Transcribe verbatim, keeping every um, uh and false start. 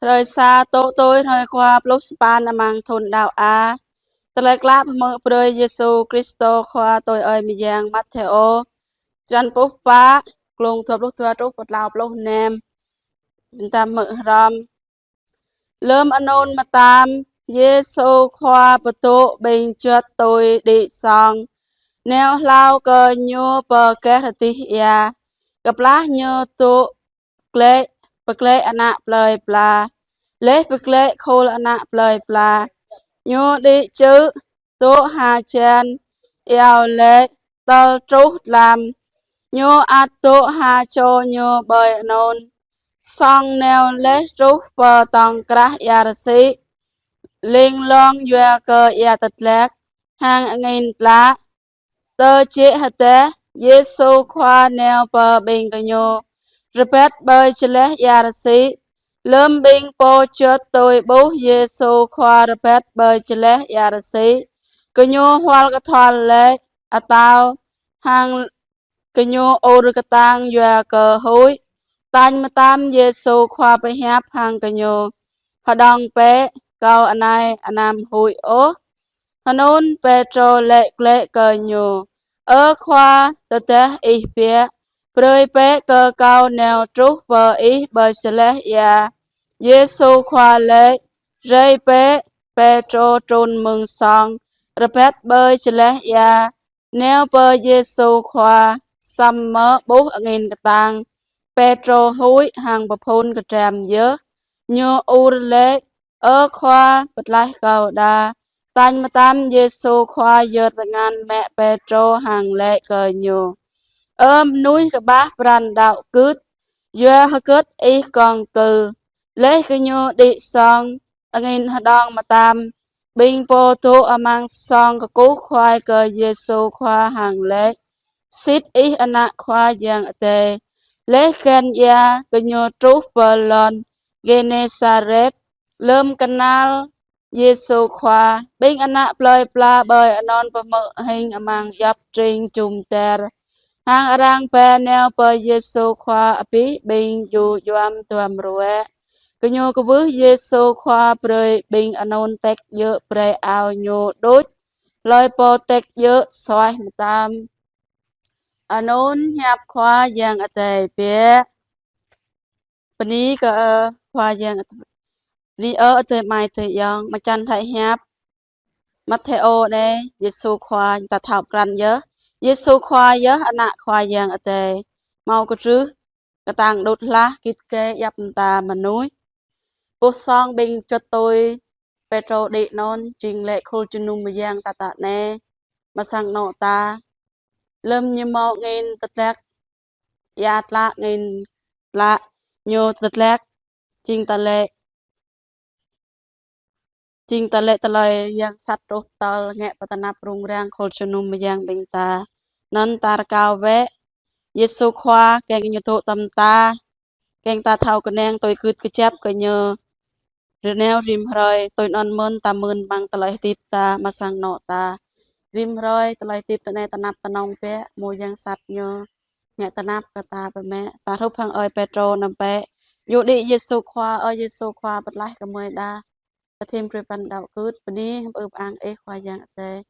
Hrơi sa, tŏ tui hrơi khua pluh sapăn amăng thun đăo A. Tơlơi klă pơmơ̆ brơi Yêsu Kristô Khua tui ơi mơyang Matthêô. Črăn pluh pă, glông dua pluh dua truh pơ klâo pluh năm. Ƀing ta hmư̆ hrŏm. Lơm anŭn mơtam, Yêsu Khua pơtŭ ƀing čuăt tui đĭ song, nao hlâo kơ Ñu pơ gah adih ia, kơplah Ñu tŭ glăi, pơglăi ană plơi pla. Laih pơglăi khul ană plơi pla, Ñu đĭ čư̆, dŏ ha jan, iâu laĭ, tơl truh tlam. Ñu ăt dŏ ha čô Ñu ƀơi anŭn. Song nao laih truh pơ tŏng krah ia rơsĭ, ling lŏng yua kơ ia tơdlak, hăng angin tlă. Tơjĕ hơdeh, Yêsu Khua nao pơ ƀing gơñu, rơbat ƀơi jơlah ia rơsĭ. Lơm ƀing pô čuăt tui ƀuh Yêsu Khua rơbat ƀơi jơlah ia rơsĭ, gơñu hual kơthual laĭ: Atâo! Hăng gơñu ur kơtang yua kơ huĭ. Tañ mơtam Yêsu Khua pơhiăp hăng gơñu: Hơđong bĕ, Kâo anai, anăm huĭ ôh. Hơnŭn Pêtrô laĭ glaĭ kơ Ñu: Ơ Khua, tơdah Ih biă, brơi bĕ kơ kâo nao truh pơ Ih ƀơi jơlah ia. Yêsu Khua laĭ: Rai bĕ. Pêtrô trŭn mơ̆ng song, rơbat ƀơi jơlah ia, nao pơ Yêsu Khua. Samơ̆ ƀuh angin kơtang, Pêtrô huĭ hăng pơphŭn kơdram yơh. Ñu ur laĭ: Ơ Khua, pơtlaih kâo đa. Tañ mơtam Yêsu Khua yơr tơngan mă Pêtrô hăng laĭ kơ ñu: Ơ mơnuih kơƀah pran đăo gưt, yua hơget ih kŏng kư? Laih gơñu đĭ song, angin hơđong mơtam. Ƀing pô dŏ amăng song kơkuh kuai kơ Yêsu Khua hăng laĭ: Sĭt Ih Ană Khua Yang Adai. Laih găn ia, gơñu truh pơ lŏn Gênêsaret. Lơm kơnăl Yêsu Khua, ƀing ană plơi pla ƀơi anŭn pơhmư̆ hing amăng djŏp tring jum dar, hăng arăng ba nao pơ Yêsu Khua abih ƀing djŭ djuăm duăm ruă. Gơñu kwưh Yêsu Khua brơi ƀing anŭn tĕk djơ̆ brơi ao Ñu đôč, hlơi pô tĕk djơ̆ suaih mơtam. Anŭn hiăp Khua Yang Adai biă. Bơni kơ, ơ, Khua Yang Adai. Bơni, ơ, Adai amai adơi ayŏng, mơčan hlăi hiăp Matthêô anai, Yêsu Khua, ta thâo krăn yơh. Yêsu Khua yơh Ană Khua Yang Adai. Hmâo kơtrưh kơtang đŭt hlah git gai djŏp mơta mơnuih. Boh song ƀing čuăt tui Pêtrô đĭ anŭn, jing laĭ khul jơnum mơyang ta tơ anai, mơsăng anŏ ta. Lơm ñu hmâo angin tơdlak, ia tlă, angin tlă, ñu tơdlak, jing ta laĭ, jing ta laĭ tơlơi yang sat truh tơl ngă pơtơnap rŭng răng khul jơnum mơyang ƀing ta. Anŭn ta rơkâo wơ̆t Yêsu Khua kiăng Ñu dŏ tơm ta, kiăng ta thâo kơnang tui gưt kơjăp kơ Ñu. Rơneo rĭm hrơi, tui anŭn mơ̆n ta mưn amăng tơlơi hơdip ta, mơsăng anŏ ta. Rĭm hrơi tơlơi hơdip ta anai tơnap tơnong biă, mơ̆ yang sat ñu ngă tơnap kơ ta pơmĕ. Ta hrup hăng ơi Pêtrô anŭn bĕ. Yua đĭ Yêsu Khua, ơ Yêsu Khua, pơtlaih gơmơi đa. Pơthim brơi pran đăo gưt, bơni, ư-ang Ih Khua Yang Adai.